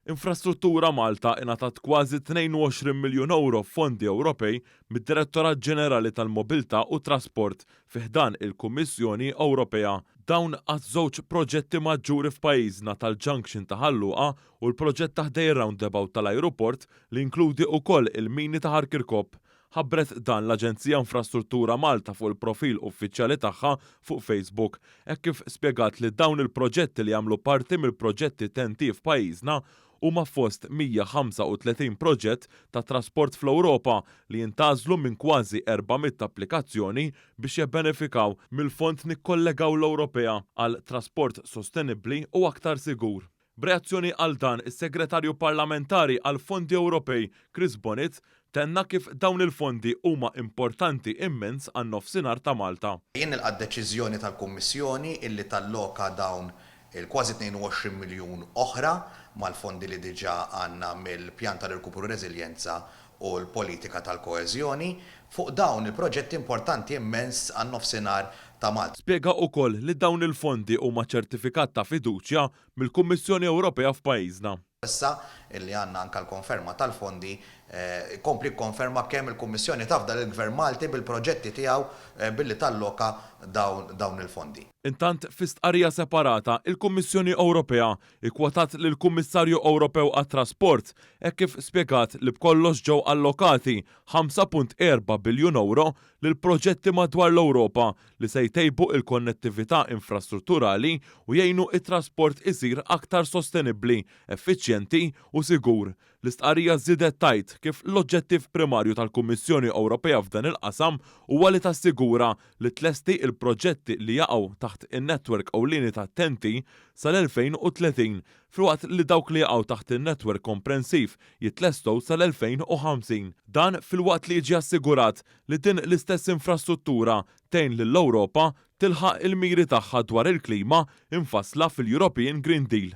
Infrastruttura Malta ingħatat kważi 22 miljun ewro f'fondi Ewropej mid-Direttorat Ġenerali tal-Mobilità u t-Trasport fi ħdan il-Kummissjoni Ewropea. Dawn għaż-żewġ proġetti maġġuri f'pajjiżna tal-Junction ta' Ħal Luqa u l-proġett ta' ħdejn ir-roundabout tal-ajruport li jinkludi wkoll il-mini ta' Ħal Kirkop. Ħabbret dan l-Aġenzija Infrastruttura Malta fuq il-profil uffiċjali tagħha fuq Facebook, hekk kif spjegat li dawn il-proġetti li jagħmlu parti mill-proġetti TEN-T f'pajjiżna huma fost 135 proġett ta' trasport fl-Ewropa li jintgħażlu minn kważi 400 applikazzjoni biex jebbenefikaw mill-Fond Nikkollegaw l-Ewropea għal trasport sostenibbli u aktar sigur. B'reazzjoni għal dan, is-Segretarju Parlamentari għall-Fondi Ewropej, Chris Bonett, tenna kif dawn il-fondi huma importanti immens għan-Nofsinhar ta' Malta. Jien nilqa' d-deċiżjoni tal-Kummissjoni illi talloka dawn il-kważi 22 miljun oħra mal-fondi li diġà għandna mill-Pjan tal-Irkupru u Reżiljenza u l-politika tal-koeżjoni fuq dawn il-proġetti importanti immens għan-Nofsinhar ta' Malta. Spjega ukoll li dawn il-fondi huma ċertifikat ta' fiduċja mill-Kummissjoni Ewropea f'pajjiżna. Issa li għandna anke l-konferma tal-fondi, ikompli jikkonferma kemm il-Kummissjoni tafda lill-Gvern Malti bil-proġetti tiegħu billi talloka dawn il-fondi. Intant, fi stqarrija separata, il-Kummissjoni Ewropea ikkwotat lill-Kummissarju Ewropew għat-Trasport hekk kif spjegat li b'kollox ġew allokati 5.4 biljun ewro lil proġetti madwar l-Ewropa li se jtejbu l-konnettività infrastrutturali u jgħinu t-trasport isir aktar sostenibbli, effiċjenti u sigur. L-istqarrija żiedet tgħid kif l-oġġettiv primarju tal-Kummissjoni Ewropea f'dan il-qasam huwa li tassigura li tlesti l-proġetti li jaqgħu taħt in-netwerk ewlieni tat-TEN-T sal-2030 filwaqt li dawk li jaqgħu taħt in-netwerk komprensiv jitlestew sal-2050. Dan filwaqt li jiġi assigurat li din l-istess infrastruttura tgħin lill-Ewropa tilħaq il-miri tagħha dwar il-klima mfassla fil-European Green Deal.